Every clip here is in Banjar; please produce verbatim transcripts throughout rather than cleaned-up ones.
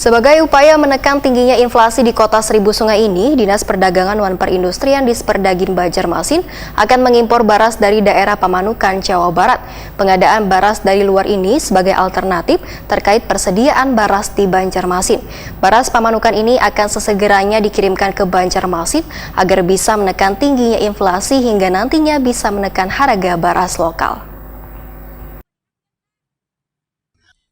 Sebagai upaya menekan tingginya inflasi di Kota Seribu Sungai ini, Dinas Perdagangan wan Perindustrian Disperdagin Banjarmasin akan mengimpor baras dari daerah Pamanukan, Jawa Barat. Pengadaan baras dari luar ini sebagai alternatif terkait persediaan baras di Banjarmasin. Baras Pamanukan ini akan sesegeranya dikirimkan ke Banjarmasin agar bisa menekan tingginya inflasi hingga nantinya bisa menekan harga baras lokal.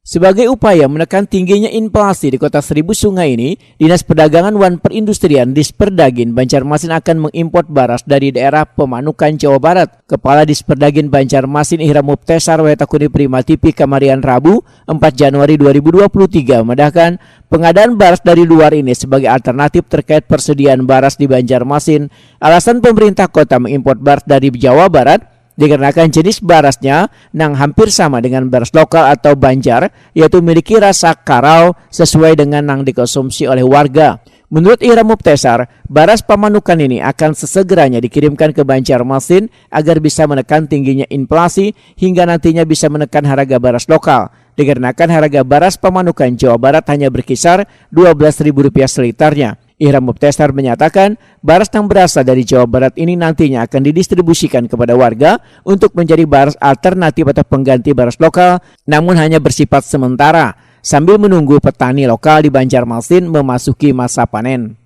Sebagai upaya menekan tingginya inflasi di Kota Seribu Sungai ini, Dinas Perdagangan wan Perindustrian Disperdagin Banjarmasin akan mengimpor baras dari daerah Pemanukan, Jawa Barat. Kepala Disperdagin Banjarmasin Ihram Mubtesar wayatakuni Prima T V kamarian Rabu, empat Januari dua ribu dua puluh tiga, madahkan pengadaan baras dari luar ini sebagai alternatif terkait persediaan baras di Banjarmasin. Alasan pemerintah kota mengimpor baras dari Jawa Barat dikarenakan jenis barasnya nang hampir sama dengan baras lokal atau Banjar, yaitu memiliki rasa karau sesuai dengan nang dikonsumsi oleh warga. Menurut Ihram Mubtesar, baras Pamanukan ini akan sesegeranya dikirimkan ke Banjarmasin agar bisa menekan tingginya inflasi hingga nantinya bisa menekan harga baras lokal. Dikarenakan harga baras Pamanukan, Jawa Barat hanya berkisar dua belas ribu rupiah selitarnya. Ihram Mubtesar menyatakan, baras yang berasal dari Jawa Barat ini nantinya akan didistribusikan kepada warga untuk menjadi baras alternatif atau pengganti baras lokal, namun hanya bersifat sementara, sambil menunggu petani lokal di Banjarmasin memasuki masa panen.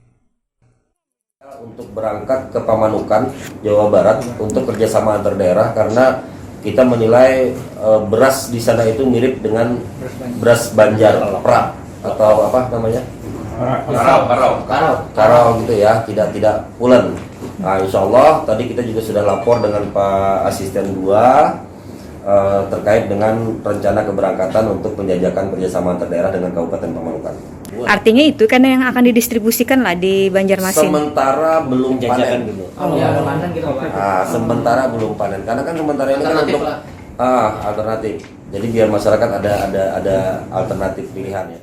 Untuk berangkat ke Pamanukan, Jawa Barat untuk kerjasama antar daerah karena kita menilai uh, beras di sana itu mirip dengan beras Banjar Prak atau apa namanya? Karau, karau. Karau. Karau gitu ya, tidak tidak pulen. Nah, insya Allah tadi kita juga sudah lapor dengan Pak Asisten dua uh, terkait dengan rencana keberangkatan untuk penjajakan kerjasama antar daerah dengan Kabupaten Pamanukan. Artinya itu kan yang akan didistribusikan lah di Banjarmasin. Sementara belum panen. Kalau ada panen kita pakai. Ah, sementara belum panen. Karena kan sementara ini kan Alternatif untuk lah. Ah, alternatif. Jadi biar masyarakat ada ada ada alternatif pilihan ya.